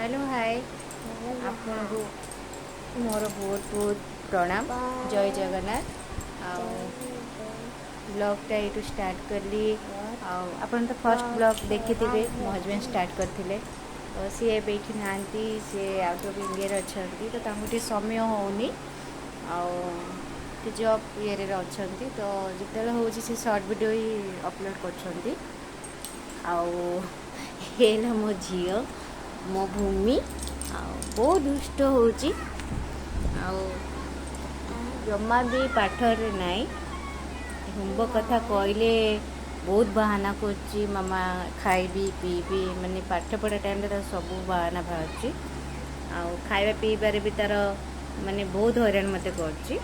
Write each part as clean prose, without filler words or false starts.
Hello, ହାଏ, ଆପଣଙ୍କୁ ମୋର ବହୁତ ବହୁତ ପ୍ରଣାମ, ଜୟ ଜଗନ୍ନାଥ। ଆଉ ବ୍ଲଗ୍ଟା ଏଇଠୁ ଷ୍ଟାର୍ଟ କଲି। ଆଉ ଆପଣ ତ ଫାର୍ଷ୍ଟ ବ୍ଲଗ୍ ଦେଖିଥିବେ, ମୋ ହଜବେଣ୍ଡ ଷ୍ଟାର୍ଟ କରିଥିଲେ। ତ ସିଏ ଏବେ ଏଇଠି ନାହାନ୍ତି, ସିଏ ଆଉଟ୍ ଅଫ୍ ଇଣ୍ଡିଆରେ ଅଛନ୍ତି। ତ ତାଙ୍କୁ ଟିକେ ସମୟ ହେଉନି ଆଉ ଟିକେ ଜବ୍ ଇଏରେ ଅଛନ୍ତି। ତ ଯେତେବେଳେ ହେଉଛି, ସେ ସର୍ଟ ଭିଡ଼ିଓ ହିଁ ଅପଲୋଡ଼ କରୁଛନ୍ତି। ଆଉ ଏ ହେଲା ମୋ ଝିଅ, ମୋ ଭୂମି। ଆଉ ବହୁତ ଦୁଷ୍ଟ ହେଉଛି ଆଉ ଜମା ବି ପାଠରେ ନାହିଁ। ହୋମୱାର୍କ କଥା କହିଲେ ବହୁତ ବାହାନା କରୁଛି, ମାମା ଖାଇବି, ପିଇବି। ମାନେ ପାଠ ପଢ଼ା ଟାଇମ୍ରେ ତାର ସବୁ ବାହାନା ବାହାରୁଛି। ଆଉ ଖାଇବା ପିଇବାରେ ବି ତାର ମାନେ ବହୁତ ହଇରାଣ ମୋତେ କରୁଛି।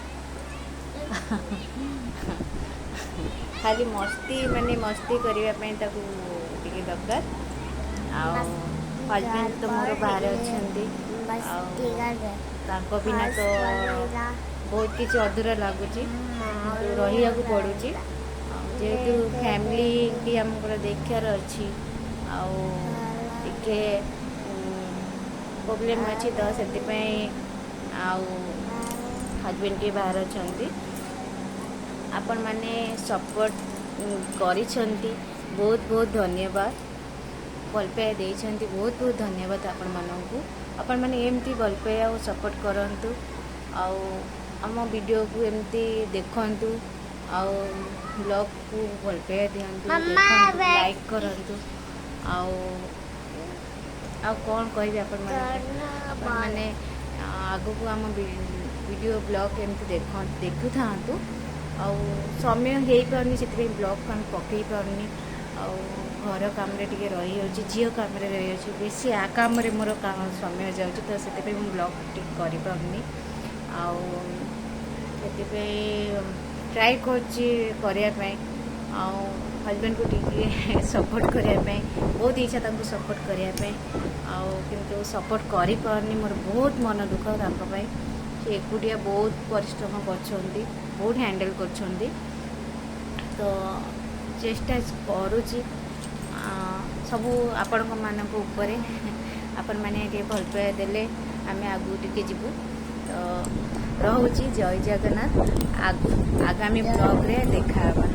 ଖାଲି ମସ୍ତି, ମାନେ ମସ୍ତି କରିବା ପାଇଁ ତାକୁ ଟିକେ ଦରକାର। ଆଉ ହଜବେଣ୍ଡ ତ ମୋର ବାହାରେ ଅଛନ୍ତି ଆଉ ତାଙ୍କ ବିନା ତ ବହୁତ କିଛି ଅଧୁରା ଲାଗୁଛି, କିନ୍ତୁ ରହିବାକୁ ପଡ଼ୁଛି। ଆଉ ଯେହେତୁ ଫ୍ୟାମିଲି ଆମଙ୍କର ଦେଖିବାର ଅଛି ଆଉ ଟିକେ ପ୍ରୋବ୍ଲେମ୍ ଅଛି, ତ ସେଥିପାଇଁ ଆଉ ହଜବେଣ୍ଡ ଟିକେ ବାହାରେ ଅଛନ୍ତି। ଆପଣମାନେ ସପୋର୍ଟ କରିଛନ୍ତି, ବହୁତ ବହୁତ ଧନ୍ୟବାଦ। ଭଲ ପାଇବା ଦେଇଛନ୍ତି, ବହୁତ ବହୁତ ଧନ୍ୟବାଦ ଆପଣମାନଙ୍କୁ। ଆପଣମାନେ ଏମିତି ଭଲ ପାଇବା ଆଉ ସପୋର୍ଟ କରନ୍ତୁ ଆଉ ଆମ ଭିଡ଼ିଓକୁ ଏମିତି ଦେଖନ୍ତୁ ଆଉ ବ୍ଲଗ୍କୁ ଭଲ ପାଇବା ଦିଅନ୍ତୁ, ଦେଖନ୍ତୁ, ଲାଇକ୍ କରନ୍ତୁ। ଆଉ କ'ଣ କହିବି ଆପଣମାନଙ୍କୁ? ଆପଣମାନେ ଆଗକୁ ଆମ ଭିଡ଼ିଓ ବ୍ଲଗ୍ ଏମିତି ଦେଖୁଥାନ୍ତୁ। ଆଉ ସମୟ ହେଇପାରୁନି, ସେଥିପାଇଁ ବ୍ଲଗ୍ ଆମେ ପକେଇ ପାରୁନି। ଆଉ ଘର କାମରେ ଟିକେ ରହିଯାଉଛି, ଝିଅ କାମରେ ରହିଯାଉଛି, ବେଶୀ ଆ କାମରେ ମୋର ସମୟ ଯାଉଛି। ତ ସେଥିପାଇଁ ମୁଁ ବ୍ଲଗ୍ ଟିକେ କରିପାରୁନି। ଆଉ ସେଥିପାଇଁ ଟ୍ରାଏ କରୁଛି କରିବା ପାଇଁ ଆଉ ହଜବେଣ୍ଡକୁ ଟିକେ ସପୋର୍ଟ କରିବା ପାଇଁ। ବହୁତ ଇଚ୍ଛା ତାଙ୍କୁ ସପୋର୍ଟ କରିବା ପାଇଁ ଆଉ କିନ୍ତୁ ସପୋର୍ଟ କରିପାରୁନି। ମୋର ବହୁତ ମନ ଦୁଃଖ ତାଙ୍କ ପାଇଁ। ସେ ଏକୁଟିଆ ବହୁତ ପରିଶ୍ରମ କରୁଛନ୍ତି, ବହୁତ ହ୍ୟାଣ୍ଡେଲ୍ କରୁଛନ୍ତି। ତ ଚେଷ୍ଟା କରୁଛି। ସବୁ ଆପଣଙ୍କ ମାନଙ୍କ ଉପରେ। ଆପଣମାନେ ଟିକେ ଭଲ ପାଇବା ଦେଲେ ଆମେ ଆଗକୁ ଟିକେ ଯିବୁ। ତ ରହୁଛି, ଜୟ ଜଗନ୍ନାଥ। ଆଗାମୀ ବ୍ଲଗ୍ରେ ଦେଖା ହେବା।